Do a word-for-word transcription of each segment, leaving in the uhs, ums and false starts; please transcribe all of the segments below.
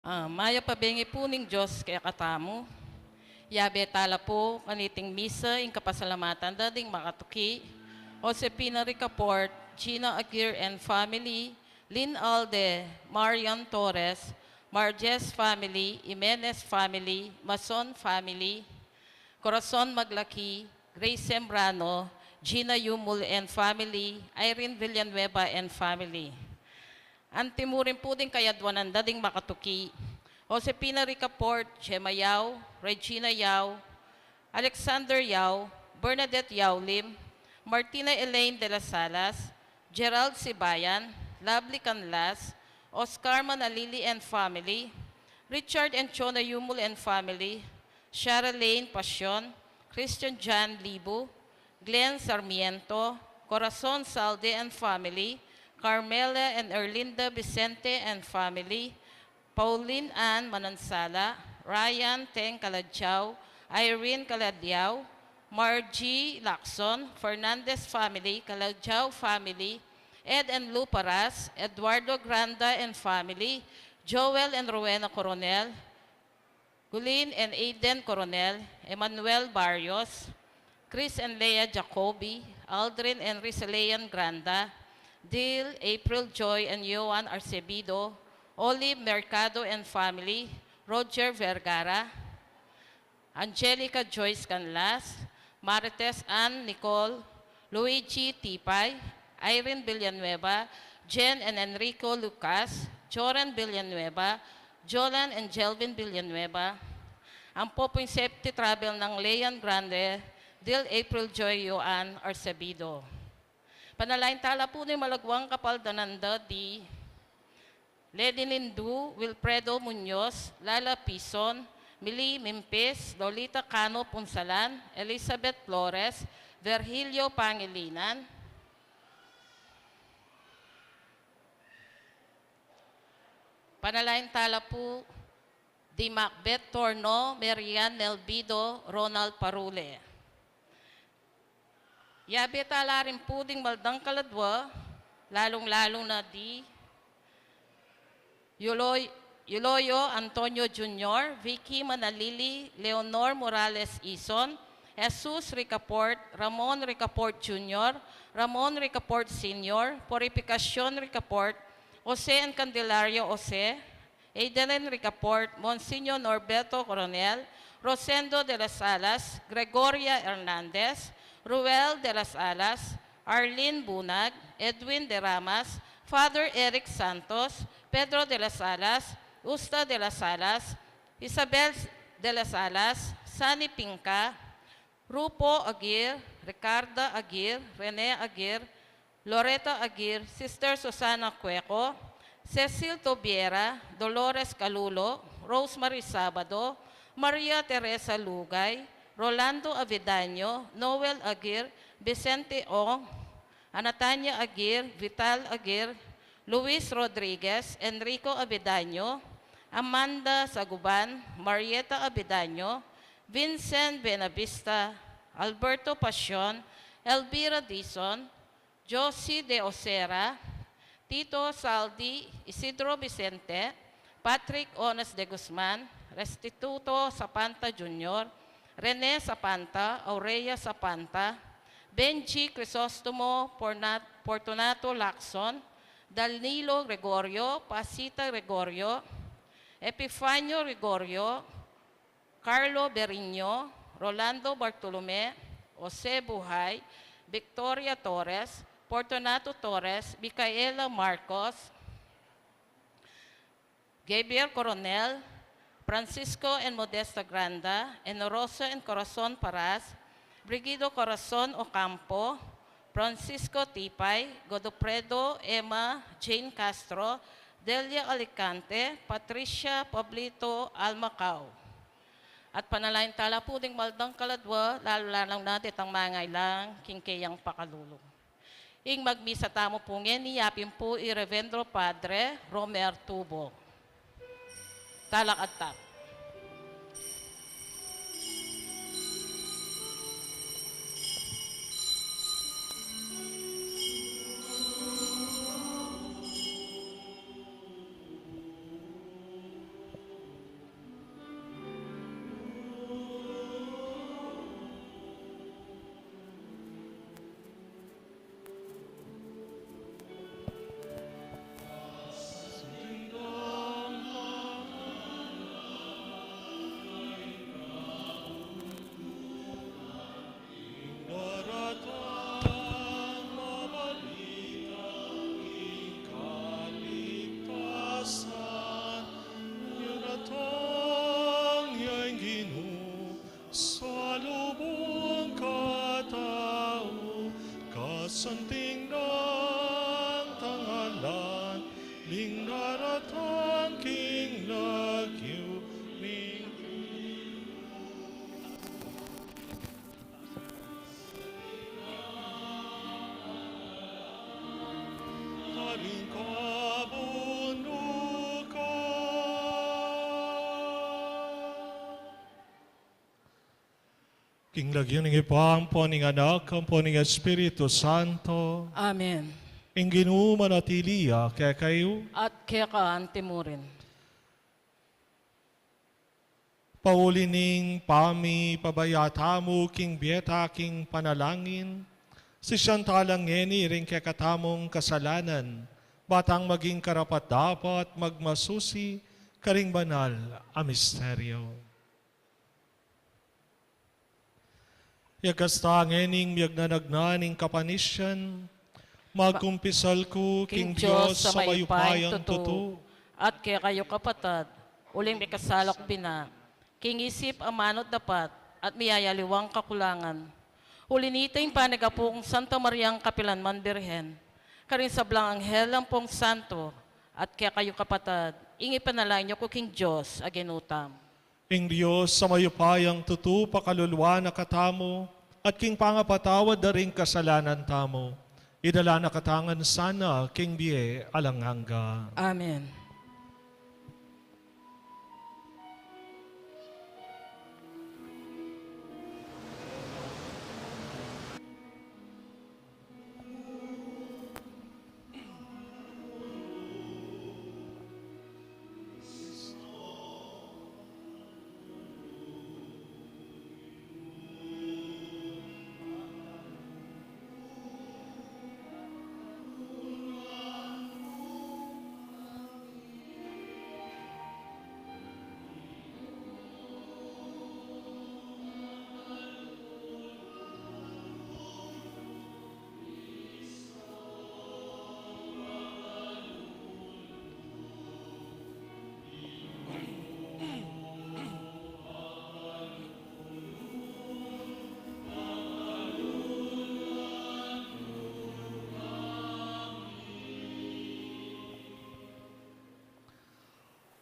Ah, mayap a bengi pu ning Dios kekatamu. Yabe tala pu kaniting misa ing kapasalamatan da ding makatuki: Josefina Ricaport, Gina Aguirre and family, Lynn Alde, Marian Torres, Marges family, Jimenez family, Mason family, Corazon Maglaki, Grace Sembrano, Gina Yumul and family, Irene Villanueva and family. Anti mu rin pu ding kayadwanan da ding makatuki: Josefina Ricaport, Gemma Yao, Regina Yao, Alexander Yao, Bernadette Yao Lim, Martina Elaine de las Alas, Gerald Sibayan, Lovely Canlas, Oscar Manalili and family, Richard and Chona Yumul and family, Shara Lane Pasion, Christian John Libu, Glenn Sarmiento, Corazon Salde and family, Carmela and Erlinda Vicente and family, Pauline Ann Manansala, Ryan Teng Caladiao, Irene Caladiao, Margie Lacson, Fernandez family, Caladiao family, Ed and Lou Paras, Eduardo Granda and family, Joel and Rowena Coronel, Gulin and Aiden Coronel, Emmanuel Barrios, Chris and Lea Jacobi, Aldrin and Rizalean Granda, Dil, April Joy and Joan Arcebido, Olive Mercado and family, Roger Vergara, Angelica Joyce Canlas, Marites Ann Nicole, Luigi Tipay, Irene Villanueva, Jen and Enrico Lucas, Joren Villanueva, Jolan and Jelvin Villanueva. Ampo pu ing safety travel nang Leon Grande, Dil, April Joy, Joan Arcebido. Panalangin tala pu ning malagwang kapaldanan da di Lady Lindu, Wilfredo Muñoz, Lala Pison, Mili Mimpis, Lolita Cano Punsalan, Elizabeth Flores, Virgilio Pangilinan. Panalangin tala pu di Macbeth Torno, Marian Nelvido, Ronald Parule. Yabe tala rin pu ding maldang kaladwa, lalung-lalu na di Yuloy-, Yuloyo Antonio Junior, Vicky Manalili, Leonor Morales Ison, Jesus Ricaport, Ramon Ricaport Junior, Ramon Ricaport Senior, Purificacion Ricaport, Jose and Candelaria Jose, Adelin Ricaport, Monsignor Norberto Coronel, Rosendo de las Alas, Gregoria Hernandez, Ruel de las Alas, Arlene Bunag, Edwin de Ramas, Father Eric Santos, Pedro de las Alas, Usta de las Alas, Isabel de las Alas, Sani Pinca, Rupo Aguirre, Ricarda Aguirre, Rene Aguirre, Loreta Aguirre, Sister Susana Cueco, Cecil Tobiera, Dolores Calulo, Rosemary Sabado, Maria Teresa Lugay, Rolando Avidaño, Noel Aguirre, Vicente Ong, Anatania Aguirre, Vital Aguirre, Luis Rodriguez, Enrico Avidaño, Amanda Saguban, Marieta Avidaño, Vincent Benavista, Alberto Pasion, Elvira Dizon, Josie de Osera, Tito Saldi, Isidro Vicente, Patrick Ones de Guzman, Restituto Zapanta Junior, Rene Zapanta, Aurelia Zapanta, Benji Crisostomo, Pornat-, Fortunato Lacson, Danilo Gregorio, Pasita Gregorio, Epifanio Gregorio, Carlo Beriño, Rolando Bartolome, Jose Buhay, Victoria Torres, Fortunato Torres, Micaela Marcos, Gabriel Coronel, Francisco and Modesta Granda, Enoroso and Corazon Paras, Brigido Corazon Ocampo, Francisco Tipay, Godofredo, Emma, Jane Castro, Delia Alicante, Patricia Pablito Almacao. At panalangin tala pu ding maldang kaladwa, lalu-lalu na detang mangailangan king keyang pakalulu. Ing magmisa tamu pu ngeni, yapin pu i Reverendo Padre Romer Tubo. Talakad tamu. Santing nang tangalan, ning daratang king lagyu ning Karing kabundukan. King lagyu ning Ibpa, ampo ning Anak, ampo ning Espiritu Santo. Amen. Ing Ginu manatili ya kekayu. At keka antimurin. Pauli ning pamipabaya tamu king bie ta king panalangin, sisian tala ngeni ring kekatamung kasalanan, ba tang maging karapat-dapat magmasusi karing banal a misteryo. Yagas ta ngening miyagnanagnan ning kapanisian, magkumpisal ku king Dios a mayupayang tutu, at kekayu kapatad, uling mikasalak bina, king isip, amanu at dapat, at miyayaliwang kakulangan. Uli nita ing panyawad kang Santa Mariang kapilan man Birhen, karing sablang anghel ampong santo, at kekayu kapatad, ing ipanalangin yu ku king Dios a Ginu tamu. Ing Dios a mayupayang tutu pakaluluan na katamu, at king pangapatawad da ring kasalanan tamu, idala na katamu ngan sana king bie alang angga. Amen.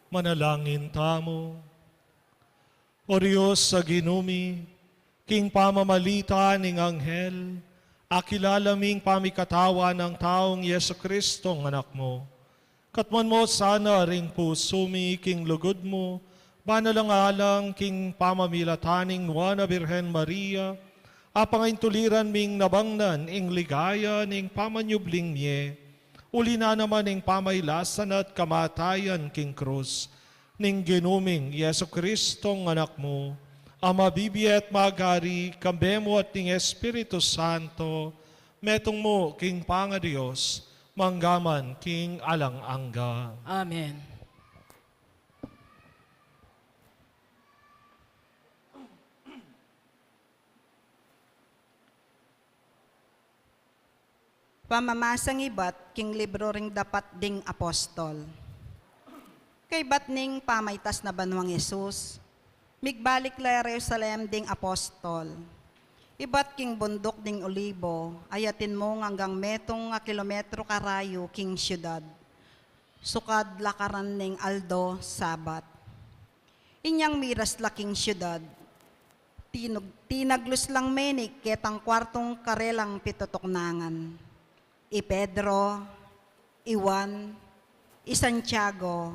Manalangin tamu. O Dios a Ginu mi, king pamamagitan ning anghel, akilala ming pamikatawan nang taung Jesucristong Anak mu. Katmuan mu sana ring pusu mi king lugud mu, ban alang-alang king pamamilatan ning Nuan a Birhen Maria, apangaintuliran ming nabangnan ing ligaya ning pamanyubling mie, uli na naman ning pamailasan at kamatayan king krus ning Ginu ming Jesucristong Anak mu, a mabibie at magari kambe mu at ning Espiritu Santo, metung mu king pangaDios, mangga man king alang angga. Amen. Pamamasang ibat king libru ring Dapat ding Apostol. Kaybat ning pamaitas na banwang Jesus, migbalik la Jerusalem ding apostol. Ibat king bunduk ding Olibo, ayatin mung anggang metung a kilometro karayu king siudad. Sukad lakaran ning aldo Sabat. Inyang miras la king siudad, tinug-, tinaglus lang menik ketang kuartung karelang pitutuknangan. I Pedro, i Juan, i Santiago,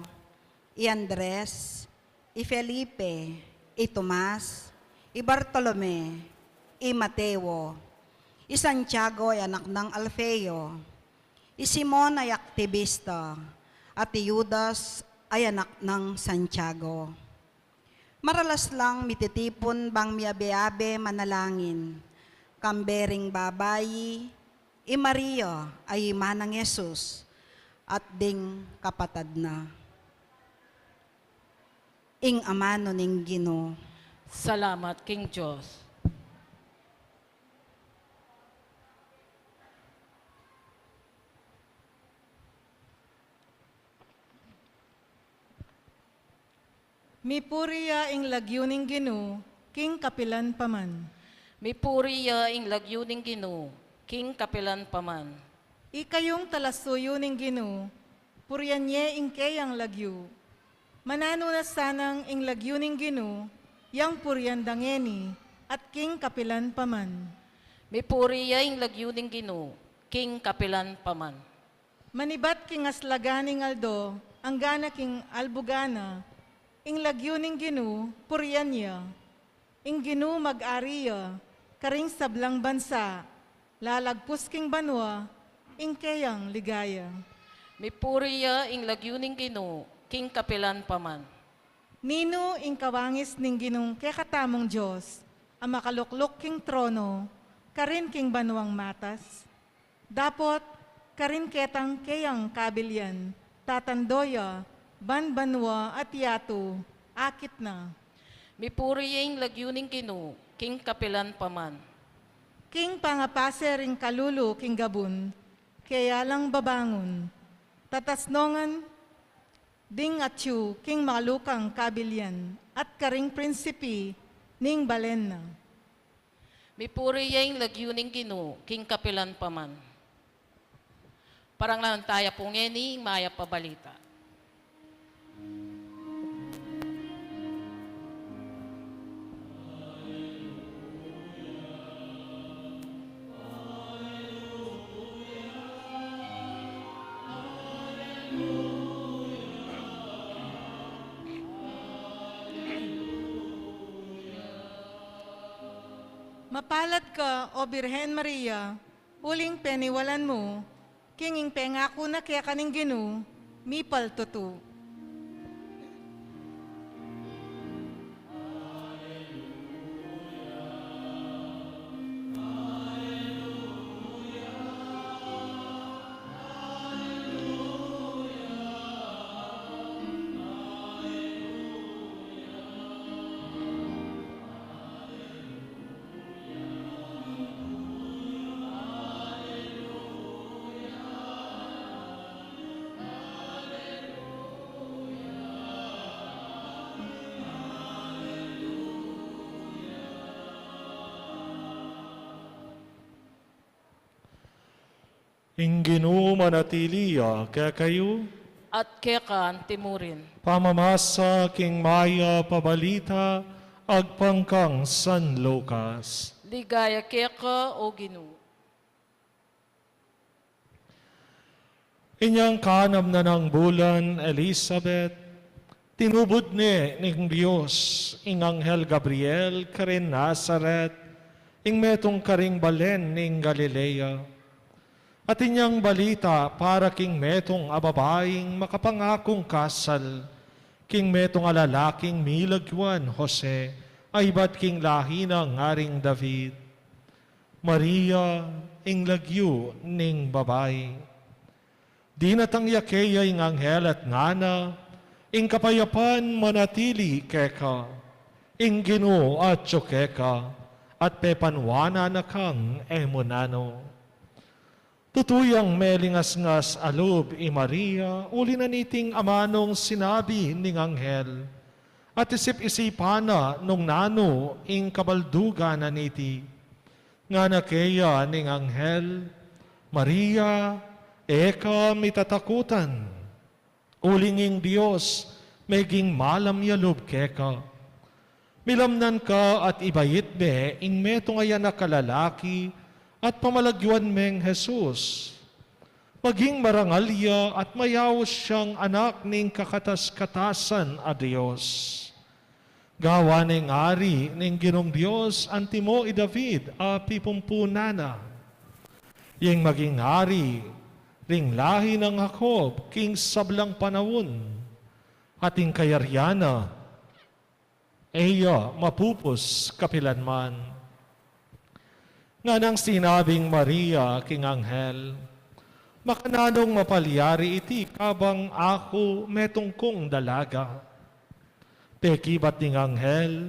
i Andres, i Felipe, i Tomas, i Bartolome, i Mateo, i Santiago a anak nang Alfeo, i Simon a aktibista, at i Judas a anak nang Santiago. Maralas lang mititipun bang miabe-abe manalangin, kambe ring babai, i Maria a ima nang Jesus, at ding kapatad na. Ing amanu ning Ginu. Salamat king Dios. Mipuri ya ing lagyu ning Ginu, king kapilan pa man. Mipuri ya ing lagyu ning Ginu, king kapilan pa man. Ikayung talasuyu ning Ginu, purian ye ing keyang lagyu. Mananu na sanang ing lagyu ning Ginu, yang purian da ngeni, at king kapilan pa man. Mipuri ya ing lagyu ning Ginu, king kapilan pa man. Manibat king aslagan ning aldo, angga na king albugan na, ing lagyu ning Ginu, purian ya. Ing Ginu mag-ari ya, karing sablang bansa, lalagpus king banua, ing keyang ligaya. Mipuri ya ing lagyu ning Ginu, king kapilan pa man. Ninu ing kawangis ning Ginung kekatamung Dios, a makalukluk king trono, karin king banuang matas? Dapot, karin ketang keyang kabilian, tatando ya, ban banua at yatu, akit na. Mipuri ya ing lagyu ning Ginu, king kapilan pa man. King pangapase ring kalulu king gabun, keya lang babangun. Tatasnongan ding atyu king malukang kabilian, at karing prinsipi ning balen na. Mipuri ya ing lagyu ning Ginu, king kapilan pa man. Parang laman taya pu ngeni ing mayap a balita. Mapalad ka, O Birhen Maria, uling peniwalan mu, king ing pengaku na keka ning Ginu, mipaltutu. Ing Ginu manatili ya kekayu. At keka antimurin. Pamamasa king mayap a balita agpang kang San Lucas. Ligaya keka, O Ginu. Inyang kanam na nang bulan Elizabeth, tinubud ne ning Dios ing anghel Gabriel karin Nazaret, ing metung karing balen ning Galilea. At inyang balita para king metung a babaing makapangakung kasal, king metung a lalaking milagyuan Jose, a ibat king lahi nang Aring David. Maria ing lagyu ning babai. Dinatang ya keya ing anghel at ngana, ing kapayapan manatili keka, ing Ginu atyu keka, at pepanuanan na kang e mu nanu. Tutu yang melingasngas a lub i Maria, uli na niting amanung sinabi ning anghel, at isip-isipan na nung nanu ing kabaldugan na niti. Ngana keya ning anghel, Maria, e ka mitatakutan, uling ing Dios meging malam ya lub keka. Milamnan ka at ibait me ing metung a anak a lalaki, at pamalagyuan meng Jesus. Maging marangal ya at mayaus yang anak ning kakatas-katasan a Dios. Gawan neng ari ning Ginung Dios antimo i David a pipumpunan na. Yang maging ari ring lahi nang Jacob king sablang panaun, at ing kayarian na e ya mapupus kapilanman. Nganang sinabing Maria king anghel, makananung mapalyari iti kabang aku metung kung dalaga? Pekibat ning anghel,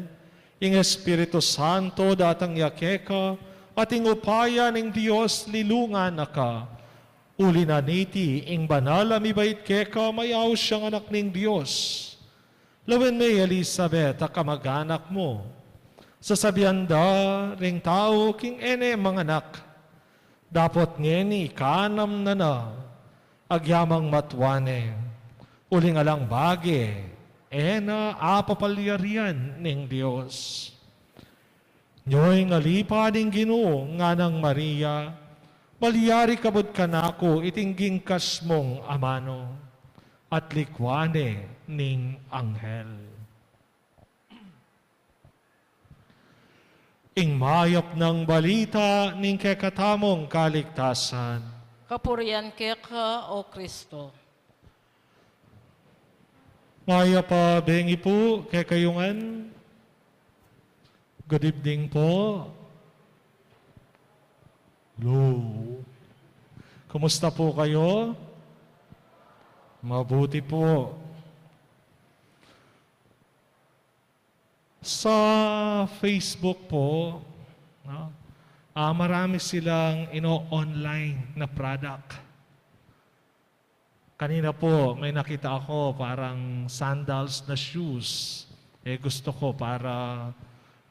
ing Espiritu Santo datang ya keka, at ing upaya ning Dios lilungan na ka. Uli na niti ing banal a mibait keka, mayaus yang anak ning Dios. Lawen me i Elizabeth a kamag-anak mu. Sasabian da ring tau king e ne manganak, Dapot ngeni kanam na na, agyamang matwa ne, uling alang bage, e na apapalyarian ning Dios. Nyoy ngali pa ning Ginu, nganang Maria, malyari kabud kanaku iting gingkas mung amanu, at likwan ne ning anghel. Ing mayap nang balita ning kekatamung kaligtasan. Kapurian keka, O Kristo. Mayap a bengi pu kekayu ngan. Good evening po. Hello. Kumusta po kayo? Mabuti po. Sa Facebook po, no? Ah, marami silang ino-online na product. Kanina po, may nakita ako, parang sandals na shoes. Eh, gusto ko para,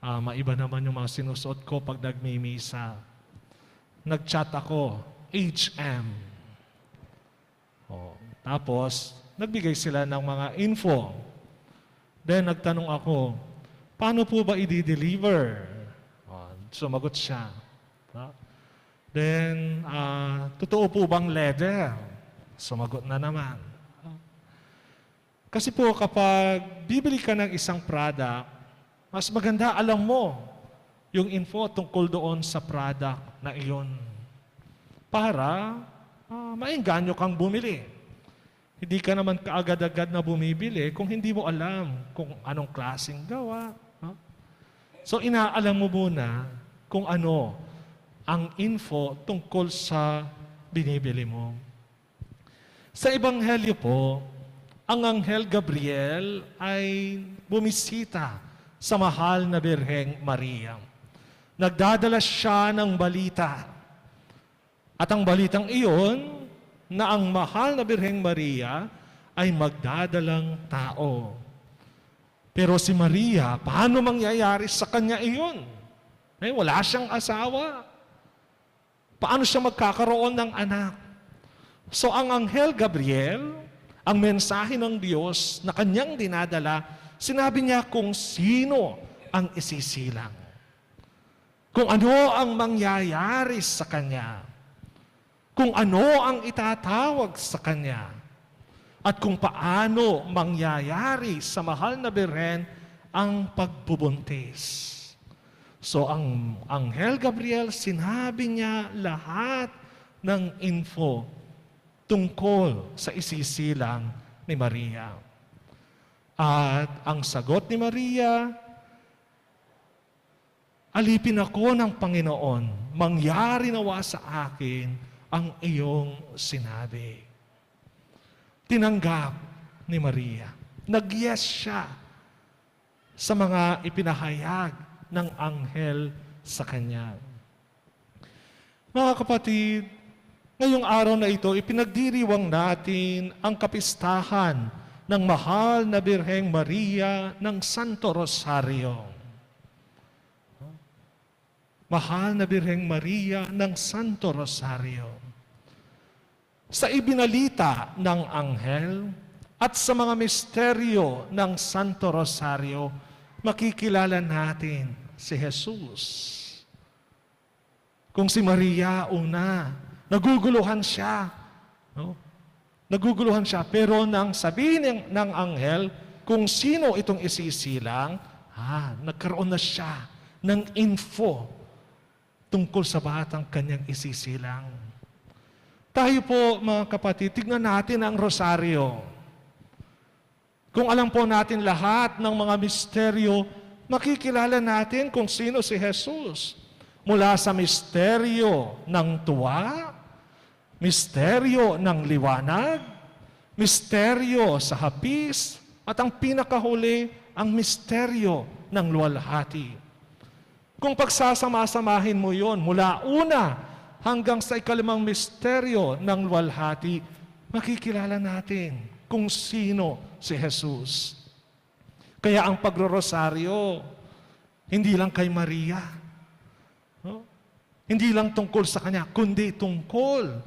ah, maiba naman yung mga sinusuot ko pag nagmimisa. Nag-chat ako, H M. Oh, tapos, nagbigay sila ng mga info. Then, nagtanong ako, "Paano po ba i-deliver?" Oh, sumagot siya. No? Then, ah, "Totoo po bang leather?" Sumagot na naman. Kasi po, kapag bibili ka ng isang product, mas maganda alam mo yung info tungkol doon sa product na iyon. Para, ah, maengganyo kang bumili. Hindi ka naman kaagad-agad na bumibili kung hindi mo alam kung anong klaseng gawa, no? So, inaalam mo muna kung ano ang info tungkol sa binibili mo. Sa Ebanghelyo po, ang Anghel Gabriel ay bumisita sa mahal na Birheng Maria. Nagdadala siya ng balita. At ang balitang iyon, na ang mahal na Birheng Maria ay magdadalang tao. Pero si Maria, paano mangyayari sa kanya iyon? Eh, wala siyang asawa. Paano siya magkakaroon ng anak? So, ang Anghel Gabriel, ang mensahe ng Diyos na kanyang dinadala, sinabi niya kung sino ang isisilang. Kung ano ang mangyayari sa kanya. Kung ano ang itatawag sa kanya. At kung paano mangyayari sa mahal na Birhen ang pagbubuntis. So, ang Anghel Gabriel, sinabi niya lahat ng info tungkol sa isisilang ni Maria. At ang sagot ni Maria, "Alipin ako ng Panginoon, mangyari nawa sa akin ang iyong sinabi." Tinanggap ni Maria. Nag-yes siya sa mga ipinahayag ng anghel sa kanya. Mga kapatid, ngayong araw na ito, ipinagdiriwang natin ang kapistahan ng mahal na Birheng Maria ng Santo Rosario. Mahal na Birheng Maria ng Santo Rosario. Sa ibinalita ng anghel at sa mga misteryo ng Santo Rosario, makikilala natin si Jesus. Kung si Maria, una, naguguluhan siya, no? Naguguluhan siya, pero nang sabihin ng, ng anghel kung sino itong isisilang, ah, nagkaroon na siya ng info tungkol sa batang kanyang isisilang. Tayo po, mga kapatid, tignan natin ang rosaryo. Kung alam po natin lahat ng mga misteryo, makikilala natin kung sino si Jesus. Mula sa misteryo ng tuwa, misteryo ng liwanag, misteryo sa hapis, at ang pinakahuli, ang misteryo ng luwalhati. Kung pagsasama-samahin mo yon mula una hanggang sa ikalimang misteryo ng luwalhati, makikilala natin kung sino si Jesus. Kaya ang pagrorosaryo, hindi lang kay Maria. No? Hindi lang tungkol sa Kanya, kundi tungkol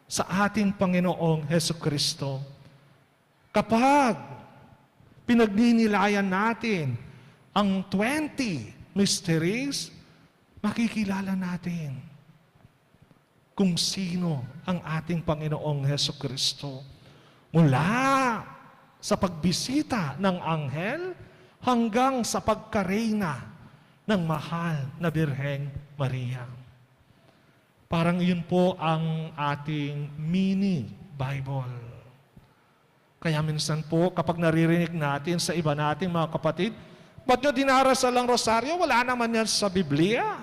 sa ating Panginoong Hesukristo. Kapag pinagninilayan natin ang twenty mysteries, makikilala natin kung sino ang ating Panginoong Hesukristo. Mula sa pagbisita ng anghel hanggang sa pagkareyna ng mahal na Birheng Maria. Parang yun po ang ating mini Bible. Kaya minsan po, kapag naririnig natin sa iba nating mga kapatid, "Ba't nyo dinarasal ang rosaryo? Wala naman yan sa Biblia."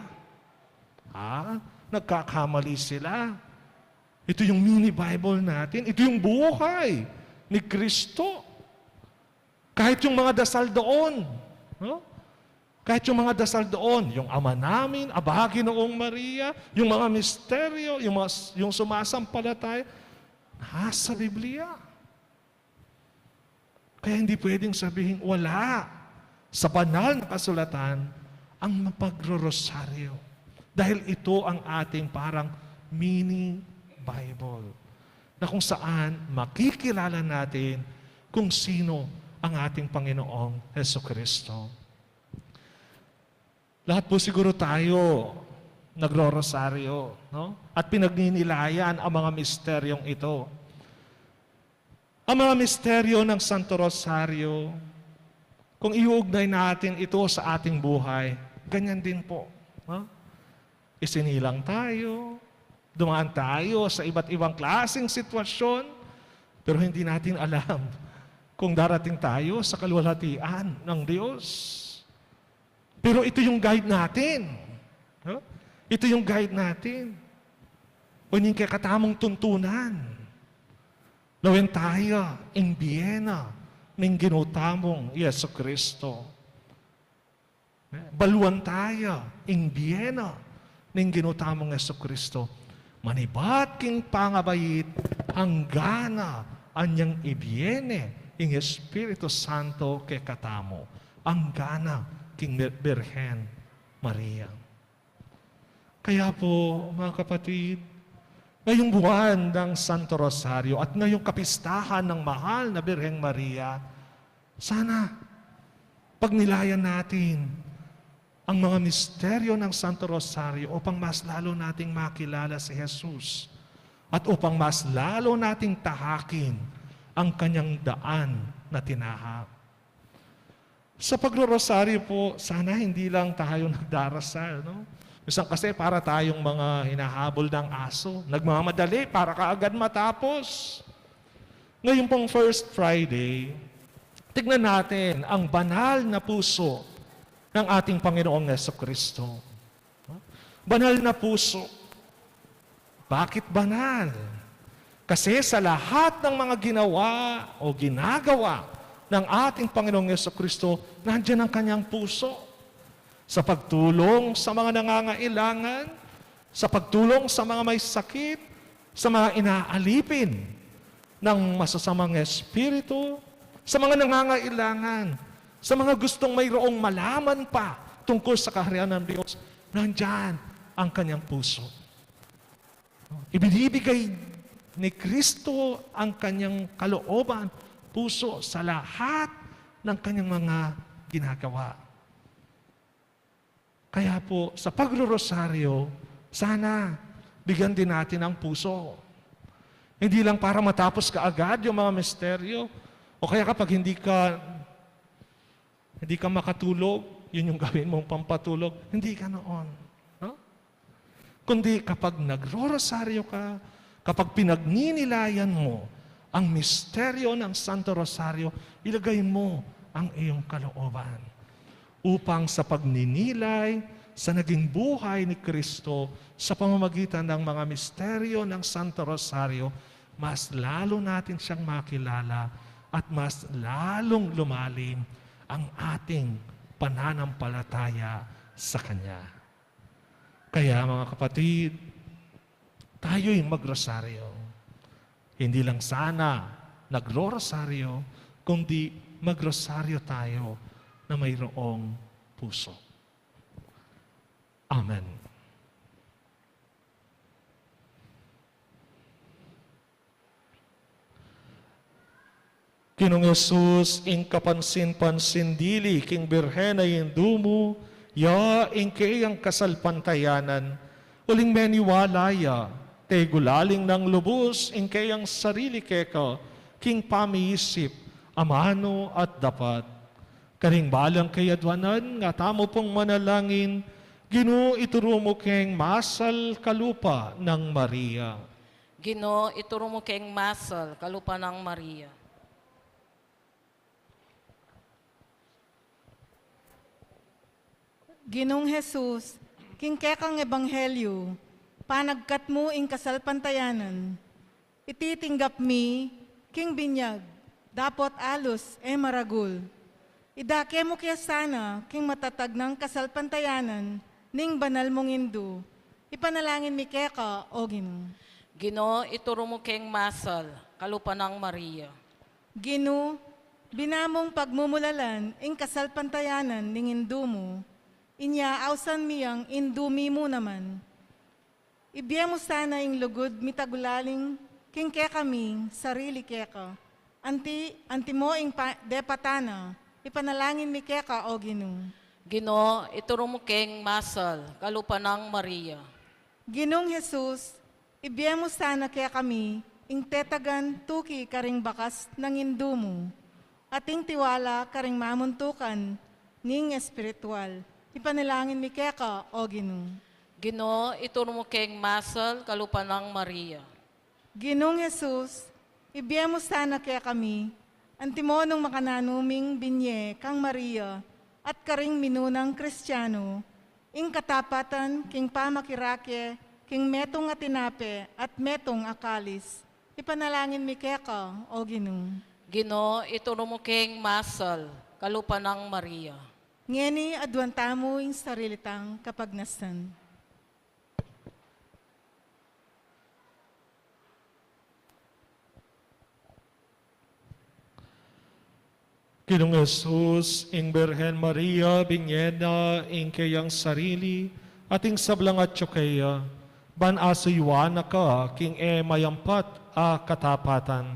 Ha? Nagkakamali sila. Ito yung mini Bible natin. Ito yung buhay ni Kristo. Kahit yung mga dasal doon, no? Kahit yung mga dasal doon, yung Ama Namin, Aba, Ginoong Maria, yung mga misteryo, yung, mga, yung sumasampalataya, nasa Biblia. Kaya hindi pwedeng sabihin wala sa banal na kasulatan ang mapagrorosaryo. Dahil ito ang ating parang mini Bible na kung saan makikilala natin kung sino ang ating Panginoong Hesukristo. Lahat po siguro tayo nagrorosaryo, no? At pinagninilayan ang mga misteryong ito. Ang mga misteryo ng Santo Rosario, kung iuugnay natin ito sa ating buhay, ganyan din po, no? Isinilang tayo, dumaan tayo sa iba't ibang klaseng sitwasyon, pero hindi natin alam kung darating tayo sa kaluwalhatian ng Diyos. Pero ito yung guide natin. No? Ito yung guide natin. O yung kekatamung tuntunan. Lawen tayo ing bie na ning Ginu tamung Yesu Kristo. Baluan tayo ing bie na ning Ginu tamung Yesu Kristo. Manibat king pangabait, anggana anyang ibie ne ing Espiritu Santo kekatamu, anggana king Bir-, Birhen Maria. Kaya po, mga kapatid, ngayong buwan ng Santo Rosario at ngayong kapistahan ng mahal na Birheng Maria, sana pagnilayan natin ang mga misteryo ng Santo Rosario upang mas lalo nating makilala si Jesus at upang mas lalo nating tahakin ang kanyang daan na tinahak. Sa pagrorosaryo po, sana hindi lang tayo nagdarasal, no? Minsan kasi para tayong mga hinahabol ng aso, nagmamadali para kaagad matapos. Ngayon pong First Friday, tignan natin ang banal na puso ng ating Panginoong Yesu Kristo. Banal na puso. Bakit banal? Kasi sa lahat ng mga ginawa o ginagawa ng ating Panginoong Yesu Kristo, nandiyan ang kanyang puso. Sa pagtulong sa mga nangangailangan, sa pagtulong sa mga may sakit, sa mga inaalipin ng masasamang espiritu, sa mga nangangailangan, sa mga gustong mayroong malaman pa tungkol sa kaharian ng Diyos, nandyan ang kanyang puso. Ibinibigay ni Kristo ang kanyang kalooban, puso sa lahat ng kanyang mga ginagawa. Kaya po, sa pagrorosaryo, sana bigyan din natin ang puso. Hindi lang para matapos kaagad yung mga misteryo, o kaya kapag hindi ka hindi ka makatulog, yun yung gawin mong pampatulog. Hindi ka noon. No? Kundi kapag nagrorosaryo ka, kapag pinagninilayan mo ang misteryo ng Santo Rosario, ilagay mo ang iyong kalooban upang sa pagninilay sa naging buhay ni Kristo sa pamamagitan ng mga misteryo ng Santo Rosario, mas lalo natin siyang makilala at mas lalong lumalim ang ating pananampalataya sa Kanya. Kaya, mga kapatid, tayo'y magrosaryo. Hindi lang sana nagrorosaryo, kundi magrosaryo tayo na mayroong puso. Amen. Ginung Jesus, ing kapansin-pansin dili king Birhen a Indu mu, ya ing keyang kasalpantayanan, uling meniwala ya, tegulaling nang lubus ing keyang sarili keka, king pamiisip, amanu at dapat. Karing balang kayadwanan, nga tamu pung manalangin, Ginu, ituru mu keng masal kalupa nang Maria. Ginu, ituru mu keng masal kalupa nang Maria. Ginung Jesus, king kekang ebanghelyu, panagkat mu ing kasalpantayanan. Iti tinggap mi king binyag, dapot alus e maragul. Idake mu ke sana king matatag nang kasalpantayanan ning banal mung Indu. Ipanalangin mi keka, o Ginu. Ginu, ituru mu keng masal kalupa nang Maria. Ginu, bina mung pagmumulalan ing kasalpantayanan ning Indu mu. Inya ausan mi yang Indu mi mu naman. Ibie mu sana ing lugud mitagulaling king kekami sarili keka. Anti, antimo ing pa-, depatan na, ipanalangin mi keka, o Ginu. Ginu, ituru mu keng masal kalupa nang Maria. Ginung Jesus, ibie mu sana kekami ing tetagan tuki karing bakas nang Indu mu, at ing tiwala karing mamuntukan ning espiritual. Ipanalangin mi keka, o Ginu. Ginu, ituru mu keng masal kalupa nang Maria. Ginung Jesus, ibie mu sana kekami, antimo nung makananu ming binye kang Maria at karing minunang Kristiano, ing katapatan king pamakirake king metung a tinape at metung a kalis. Ipanalangin mi keka, o Ginu. Ginu, ituru mu keng masal kalupa nang Maria. Ngeni aduan tamu ing sarili tang kapagnasan. Ginung Jesus, ing Birhen Maria, binye na ing keyang sarili, at ing sablang atyu keya, ban asuyuan na ka king e mayampat a katapatan.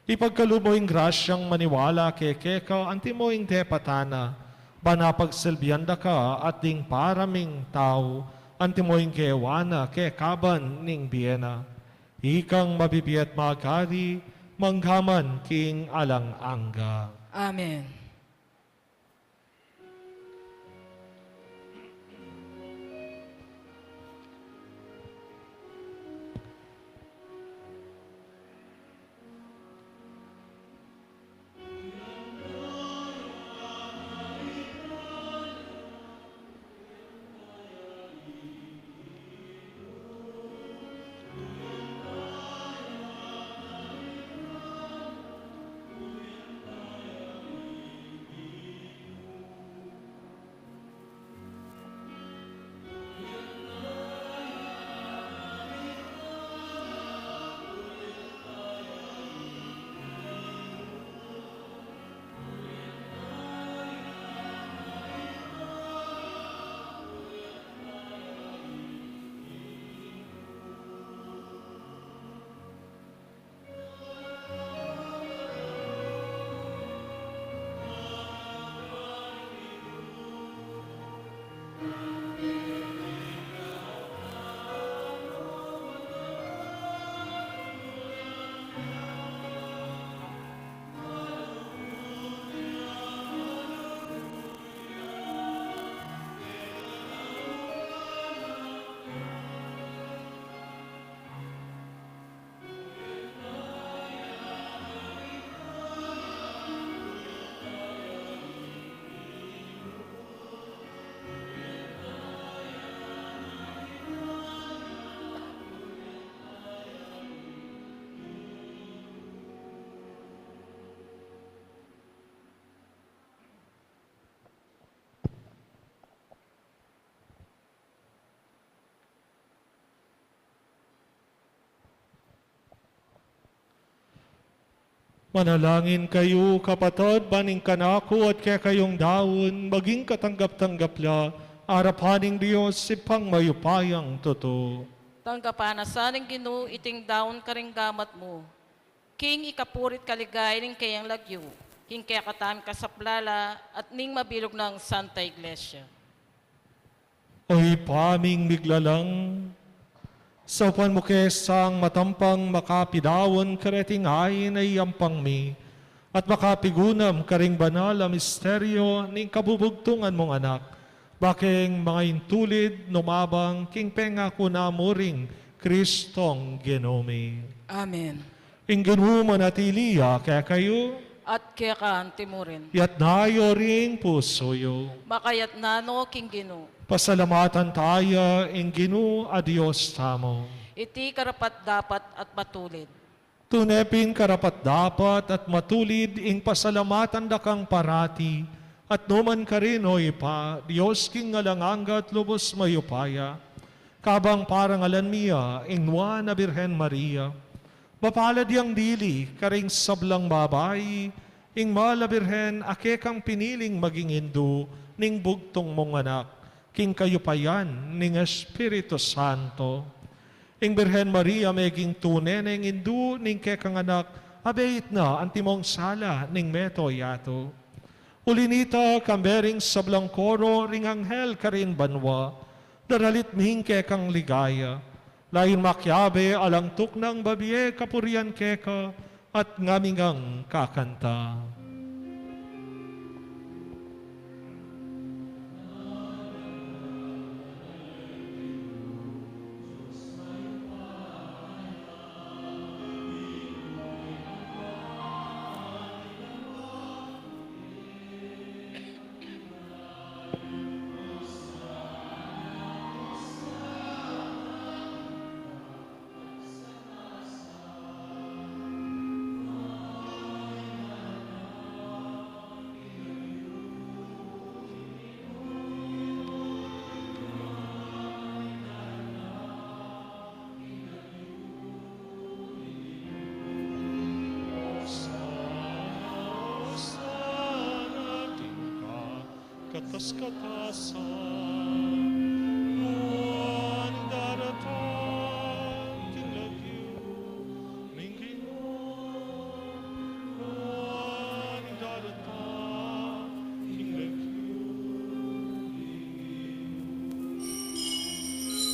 Ipagkalub mu ing grasyang maniwala ke keka, antimo ing depatan na, ban apagsilbian da ka at ding para ming tau, antimo ing gewa na keka ban ning bie na. Ikang mabibie at magari, manggaman king alang angga. Amen. Manalangin kayu, kapatad, ban ing kanaku at kekayung daun maging katanggap-tanggap la arapan ning Dios, Ibpang mayupayang tutu. Tanggapan na sa ning Ginu iting daun karing gamat mu. King ikapuri't kaligayan ning kayang lagyu, king kekataming kasaplalan, at ning mabilug nang Santa Iglesia. O Ibpa ming miglalang, saupan mu ke sang matampang makapidaun kareting ain a iyampang mi, at makapigunam karing banal a misteryo ning kabubugtungan mung Anak, bakeng mangaintulid, numabang king pengaku na muring Kristong Ginu mi. Amen. Ing Ginu manatili ya kekayu. At keka antimurin. Yatna yu ring pusu yu. Makayatna no king Ginu. Pasalamatan taya ing Ginu a Dios tamu. Iti karapat-dapat at matulid. Tune pin karapat-dapat at matulid ing pasalamatan da kang parati at nukarin man, O Ibpa, Dios king alang angga at lubus mayupaya. Kabang parangalan mi ya ing Nuan a Birhen Maria, mapalad yang dili karing sablang babai, ing Mahal a Birhen a kekang piniling maging indu ning bugtung mung Anak, king kayupayan ning Espiritu Santo. Ing Birhen Maria meging tune neng indu ning kekang Anak, abeit na antimong sala ning mabilug a yatu. Uli nita, kambe ring sablang koro ring anghel karin banua, daralit mi ing kekang ligaya. Layun makiabe alang tuknang babie kapurian keka, at ngami ngang kakanta. Katas-katasan, nuan ing daratang king lagyu ning Ginu, nuan ing daratang king lagyu ning Ginu.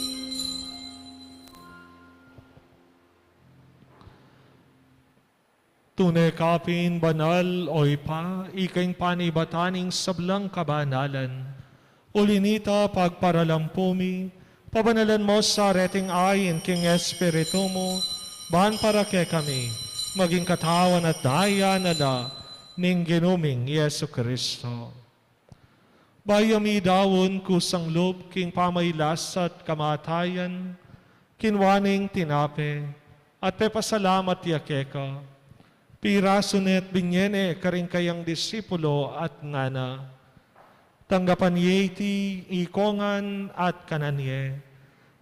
Tune ka pin banal, O Ibpa, ika ing panibatan ning sablang kabanalan. Uli nita, pagparalampu mi, pabanalan mu sa reting ain king Espiritu mu, ban para kekami maging katawan at daya na la ning Ginu ming Jesucristo. Bayu ya midaun kusang lub king pamailas at kamatayan, kinua neng tinape, at pepasalamat ya keka. Pirasu ne at binye ne karing kayang disipulo at ngana: Tanggapan ye iti ikongan at kanan ye.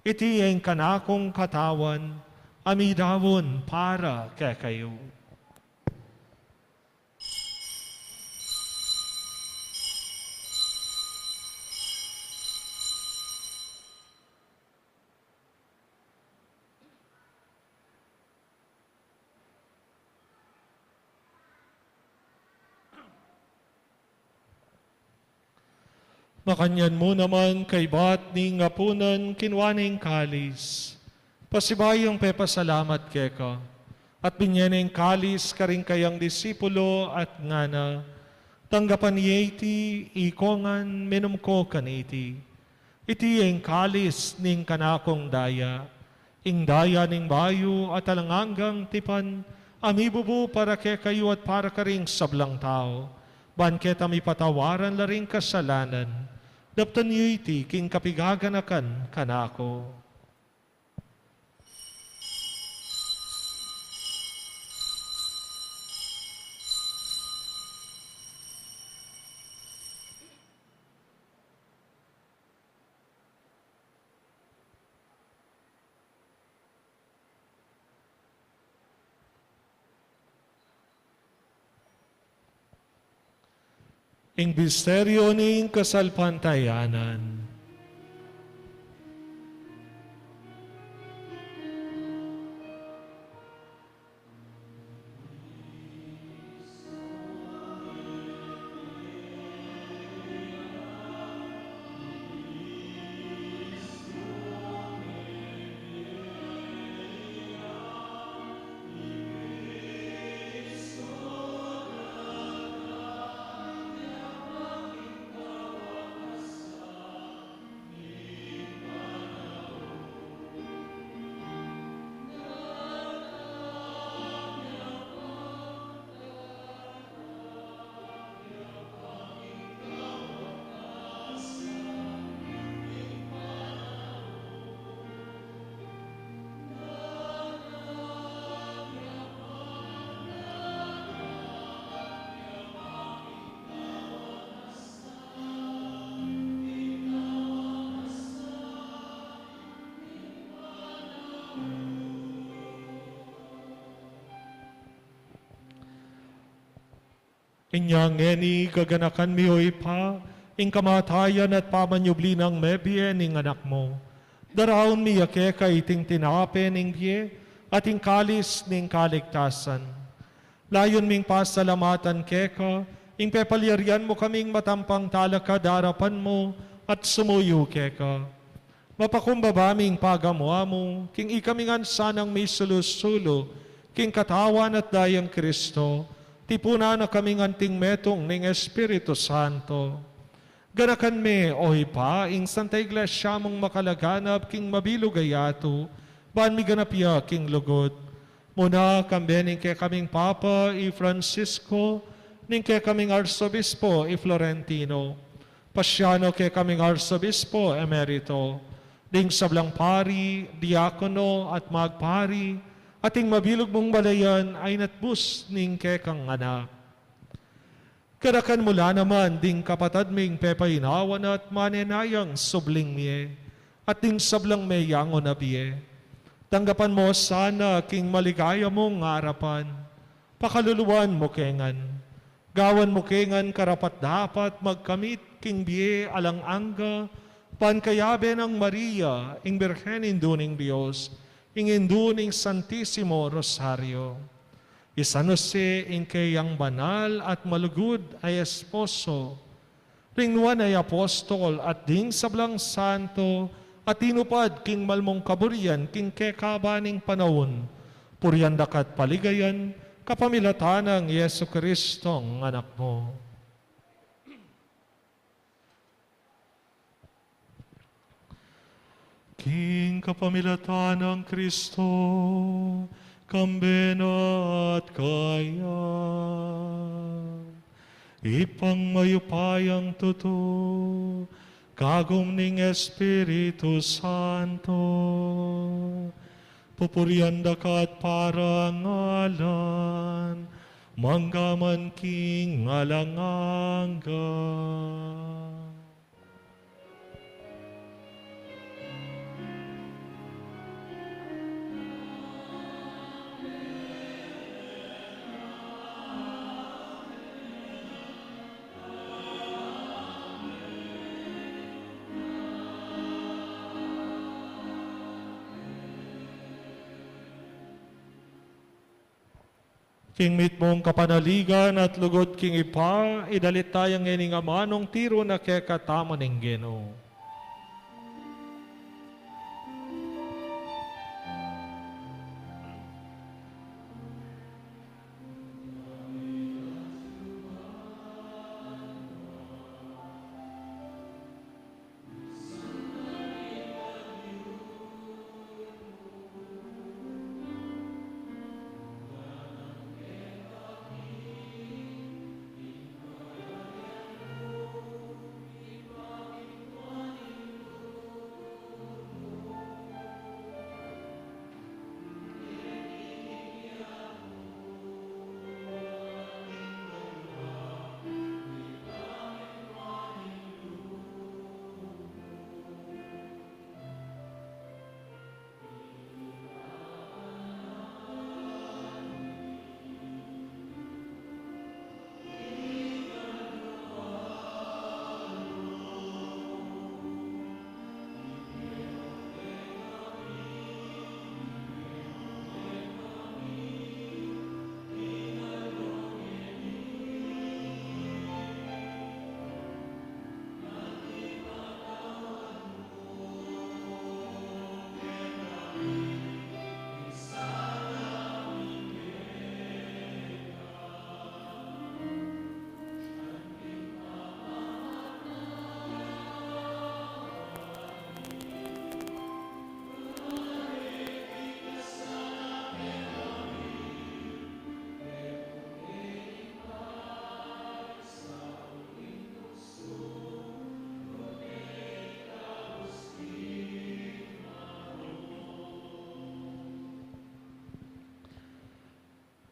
Iti ing kanakung katawan a midaun para kekayu. Makanyan mu naman, kaybat ning apunan, kinua neng kalis, pasibayu yang pepasalamat keka, at binye neng kalis karing kayang disipulo at ngana: Tanggapan ye iti ikongan, minum ko kaniti. Iti ing kalis ning kanakung daya, ing daya ning bayu at alang anggang tipan, a mibubu para kekayu at para karing sablang tau, ban keta mipatawaran la ring kasalanan. Daptan yu iti king kapigaganakan kanaku. Ing misteryo ning kasalpantayanan. Inya ngeni gaganakan mi, O Ibpa, ing kamatayan at pamanyubli nang mebie ning Anak mu. Daraun mi ya keka iting tinape ning bie at ing kalis ning kaligtasan. Layun ming pasalamatan keka ing pepalyarian mu kaming matampang talakad king arapan mu at sumuyu keka. Mapakumbaba ming pagamu-amu king ikami ngan sanang misulu-sulu king Katawan at Daya nang Kristo, tipunan na kami ngan anting metung ning Espiritu Santo. Ganakan me, O Ibpa, ing Santa Iglesia mung makalaganap king mabilug a yatu, ban miganap ya king lugud. Muna kambe ning kekaming Papa i Francisco, ning kekaming Arsobispo i Florentino, pasian no kekaming Arsobispo Emerito, ding sablang pari, diakono, at magpari, at ing mabilug mung balayan a inatbus ning kekang anak. Ganakan mu la naman ding kapatad ming pepainawa na at manenayang subling mie, at ding sablang meyangu na bie. Tanggapan mu sana king maligaya mung arapan. Pakaluluan mu ke ngan. Gawan mu ke ngan karapat-dapat magkamit king bie alang angga, ban kayabe nang Maria, ing Birhen Indu ning Dios, ing indu ning Santisimo Rosario. I San Jose, ing keyang banal at malugud a esposo, ring nuan a apostol at ding sablang santo a tinupad king malmung kaburian king kekaban ning panaun, purian da ka at paligayan kapamilatan nang Jesucristong Anak mu. King kapamilatan nang Kristo, kambe na at kaya, Ibpang mayupayang tutu, kagum ning Espiritu Santo, pupurian da ka at parangalan, mangga man king alang angga. King mitmung kapanaligan at lugud king Ibpa, idalit taya ngening amanung tiru na kekatamu ning Ginu.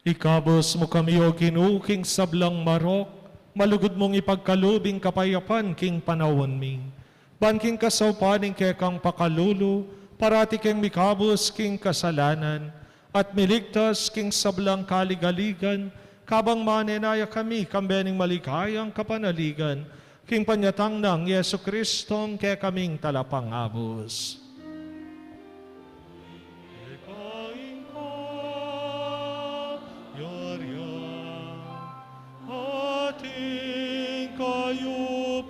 Ikabus mu kami, O Ginu, king sablang marok, malugud mung ipagkalub ing kapayapan king panaun mi. Ban king kasaupan ning kekang pakalulu, parati keng mikabus king kasalanan, at miligtas king sablang kaligaligan, Kabang manenaya kami, kambe ning maligayang kapanaligan, king panyatang nang Jesucristong kekaming Talapangabus. Ika ing kayarian, ating kayupayan,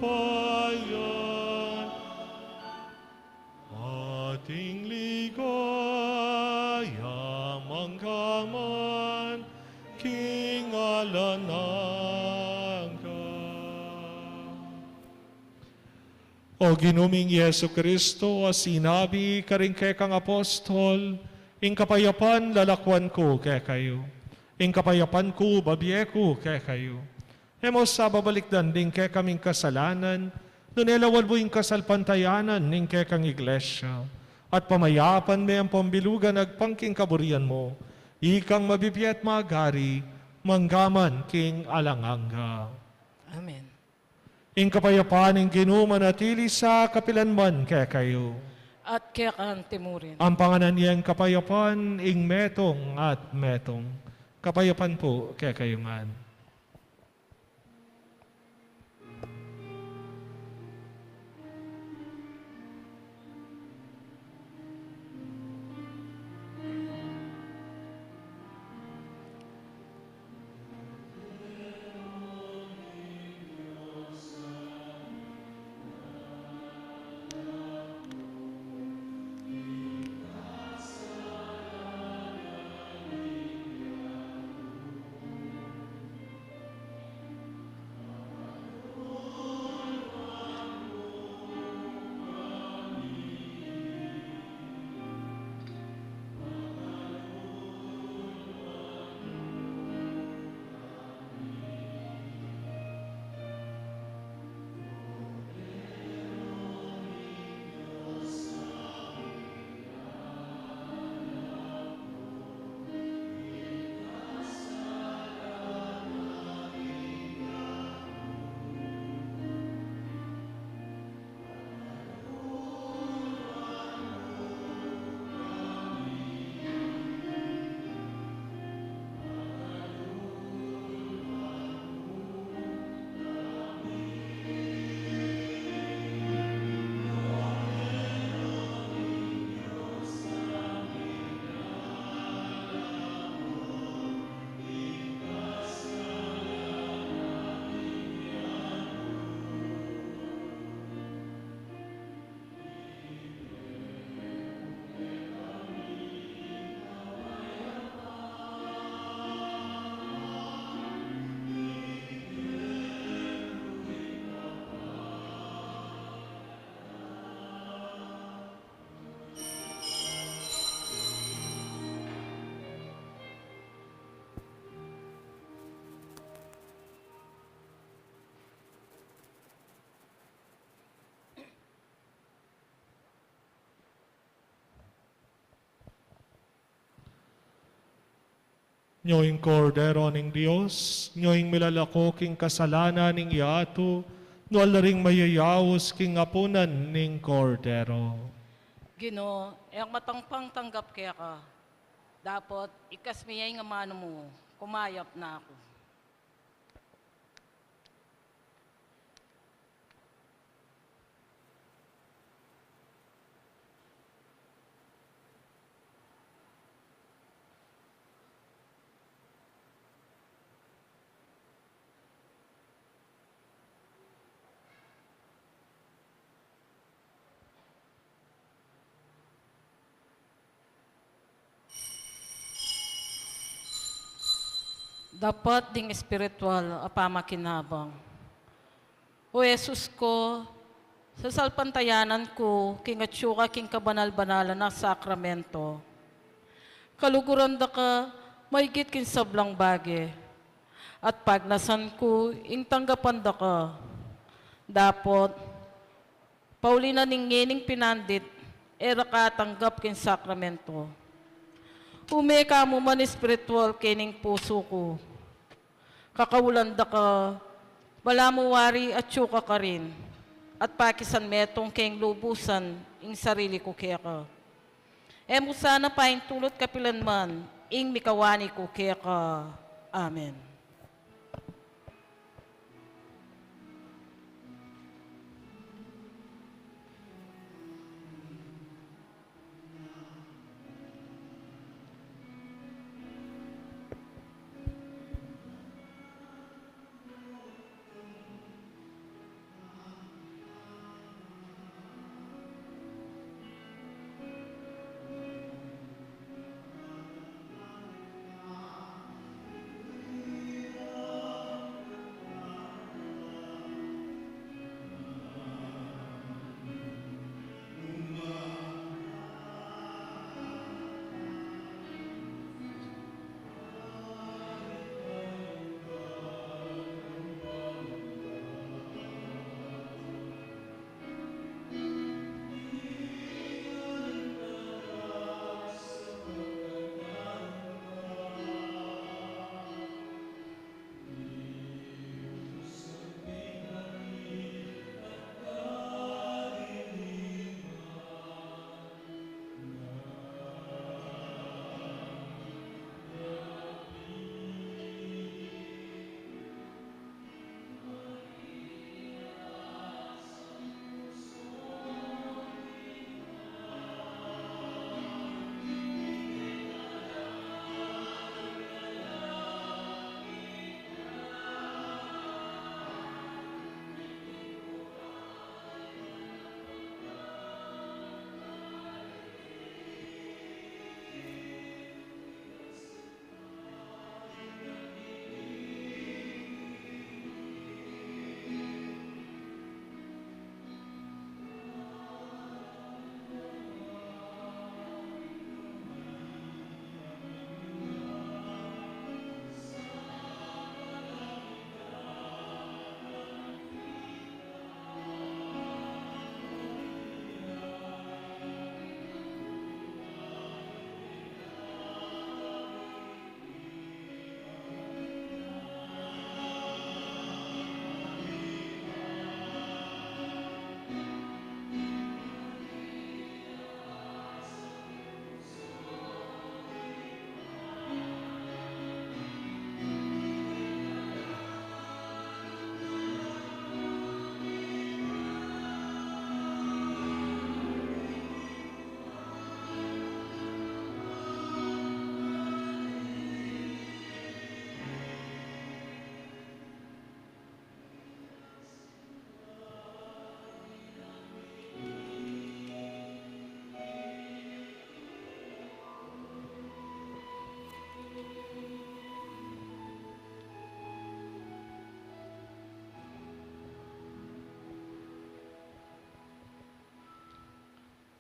ating ligaya manggaman king alang angga. O Ginu ming Jesucristo, a sinabi karing kekang apostol, ing kapayapan lalakwan ku kekayu, ing kapayapan ku babie ku kekayu. E mu sa babalikdan ding kekaming kasalanan, nune lawal mu ing kasalpantayanan ning kekang Iglesia, at pamayapan me ampong bilugan agpang king kaburian mu, ikang mabibie at magari, manggaman king alang angga. Amen. Ing kapayapan ning Ginu manatili sa kapilan man kekayu. At keka anti mu rin. Ampangan ye ing kapayapan, ing metung at metung. Kapayapan pu kekayu ngan. Nyo ing Kordero ning Dios, nyo ing milalako king kasalanan ning yatu, nuan la ring mayayaus king apunan ning Kordero. Ginu, e ku matangpang tanggap keka, dapot ikasi mu ya ing amanu mu, kumayap na ku. Dapat ding espiritual a pamakinabang. O Jesus ko, sasalpantayanan ku king atyu ka king kabanal-banalan a sakramento. Kaluguran da ka maigit king sablang bage, at pagnasan ku ing tanggapan da ka. Dapot, pauli na ning ngening pinandit, e ra ka tanggap king sakramento. Ume ka mu man espiritual kening pusu ku. Kakaulan da ka, balamu wari atyu ka karin, at pakisan metung keng lubusan ing sarili ku keka. E mu sana paintulut kapilan man ing mikawani ku keka. Amen.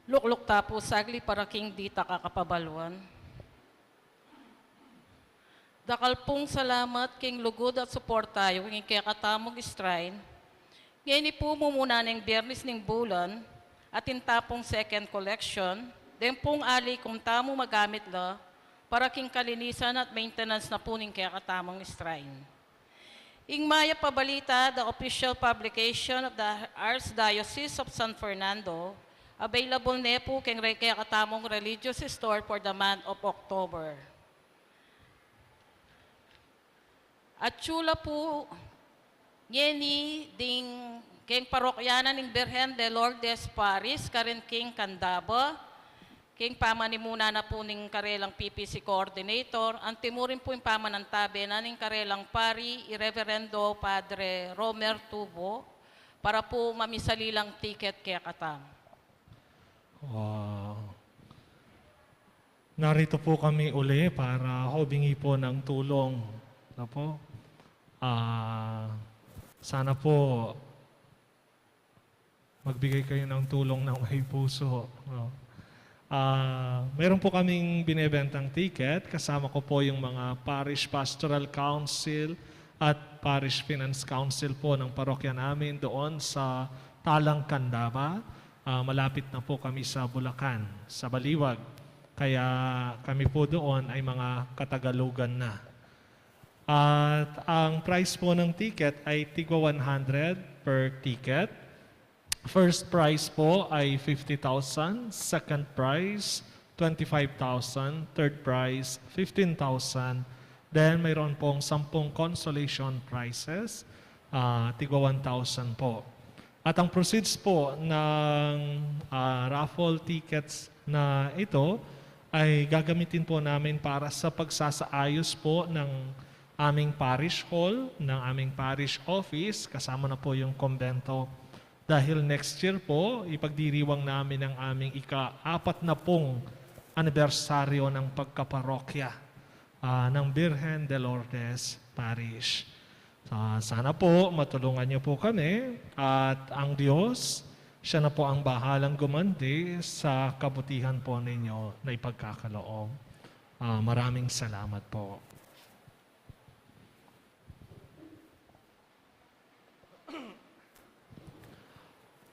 Lukluk ta pu saglit para king ditak a kapabaluan. Dakal pung salamat king lugud at suporta yu king kekatamung shrine. Ngeni pu mumuna neng Biyernes ning bulan, atin ta pung second collection, deng pung ali kung tamu magamit la para king kalinisan at maintenance na pu ning kekatamung shrine. Ing mayap a balita, the official publication of the Archdiocese of San Fernando, available ne pu keng re-, kekatamung religious store for the month of October. At yu la pu, ngeni ding keng parokya na ning Birhen de Lourdes Parish, karin king Candaba, king pamanimuna na pu ning karelang P P C coordinator, anti mu rin pu ing pamanantabe na ning karelang pari, i Reverendo Padre Romer Tubo, para pu mamisali lang tiket kekatamu. Wow. Narito po kami uli para humingi po ng tulong. Ano po? Ah, sana po magbigay kayo ng tulong ng may puso, no? Ah, meron po kaming binebentang ticket. Kasama ko po yung mga Parish Pastoral Council at Parish Finance Council po ng parokya namin doon sa Talang Candaba. Ah, malapit na po kami sa Bulacan, sa Baliwag. Kaya kami po doon ay mga katagalugan na. At ang price po ng ticket ay tigwa one hundred per ticket. First prize po ay fifty thousand, second prize, twenty-five thousand, third prize, fifteen thousand. Then, mayroon pong sampung consolation prizes, ah, tigwa one thousand po. At ang proceeds po ng, ah, raffle tickets na ito ay gagamitin po namin para sa pagsasaayos po ng aming parish hall, ng aming parish office, kasama na po yung kumbento. Dahil next year po, ipagdiriwang namin ang aming ika-apat na pung anibersaryo ng pagkaparokya, ah, ng Birhen de Lourdes Parish. Ah, sana po matulungan niyo po kami at ang Diyos, siya na po ang bahalang gumanti sa kabutihan po ninyo na ipagkakaloob. Ah, maraming salamat po.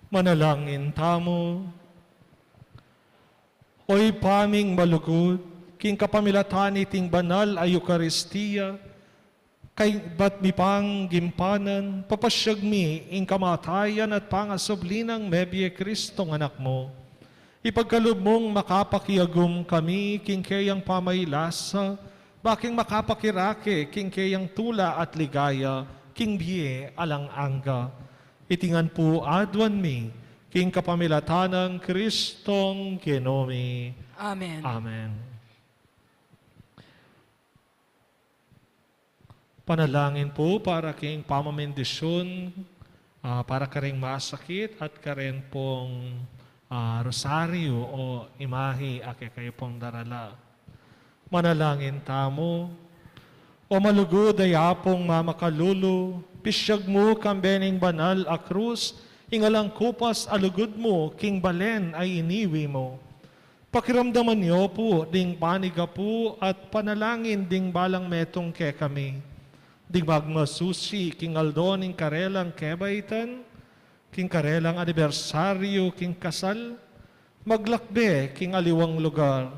Manalangin tamu. O Ibpa ming malugud, king kapamilatan niting banal a Eukaristia, kaybat mi pang gimpanan, papasyag mi ing kamatayan at pangasubli nang mebie Kristong Anak mu. Ipagkalub mung makapakiagum kami king keyang pamailasa, ba king makapakirake king keyang tula at ligaya king bie alang angga. Iti ngan pu aduan mi king kapamilatan nang Kristong Ginu mi. Amen. Amen. Panalangin po para king pamamindisyun, ah, para karing masakit at karin pong, ah, rosaryo o imahi a kekayu pong darala. Manalangin tamu. O malugud a Yapung mamakalulu, pisyag mu kambe ning banal a krus ing alang kupas a lugud mu king balen a iniwi mu. Pakiramdaman yu pu ding panigapu at panalangin ding balang metung kekami, ding magmasusi king aldo ning karelang kebaitan, king karelang anibersaryu king kasal, maglakbe king aliwang lugar,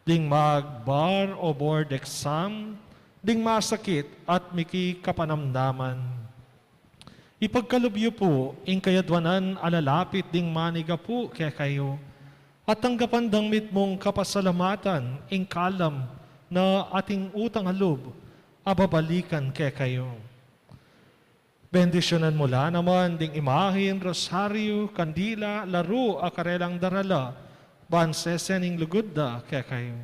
ding mag-bar o board exam, ding masakit at miki kapanamdaman. Ipagkalub yu pu ing kayadwanan a lalapit ding manigapu kekayu, at tanggapan dang mitmung kapasalamatan ing kalam na ating utang a lub a babalikan kekayu. Bendisyunan mu la naman ding imahin, rosaryu, kandila, laru a karelang darala, ban sese ning lugud da kekayu.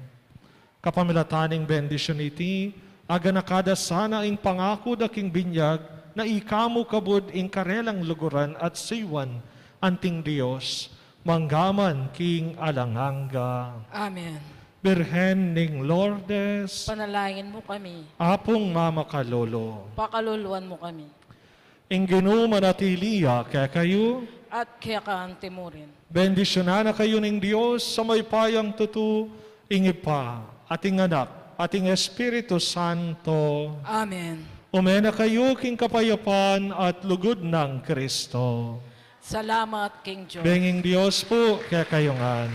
Kapamilatan ning bendisyun iti, aganaka da sana ing pangaku da king binyag, na ika mu kabud ing karelang luguran at suyuan, anting Dios, mangga man king alang angga. Amen. Birhen ning Lourdes, panalangin mu kami. Apung mamakalulu, pakaluluan mu kami. Ing Ginu manatili ya kekayu. At keka anti mu rin. Bendisyunan na kayu ning Dios a mayupayang tutu, ing Ibpa, at ing Anak, at ing Espiritu Santo. Amen. Ume na kayu king kapayapan at lugud nang Kristo. Salamat king Diyos. Benging Dios pu kekayu ngan.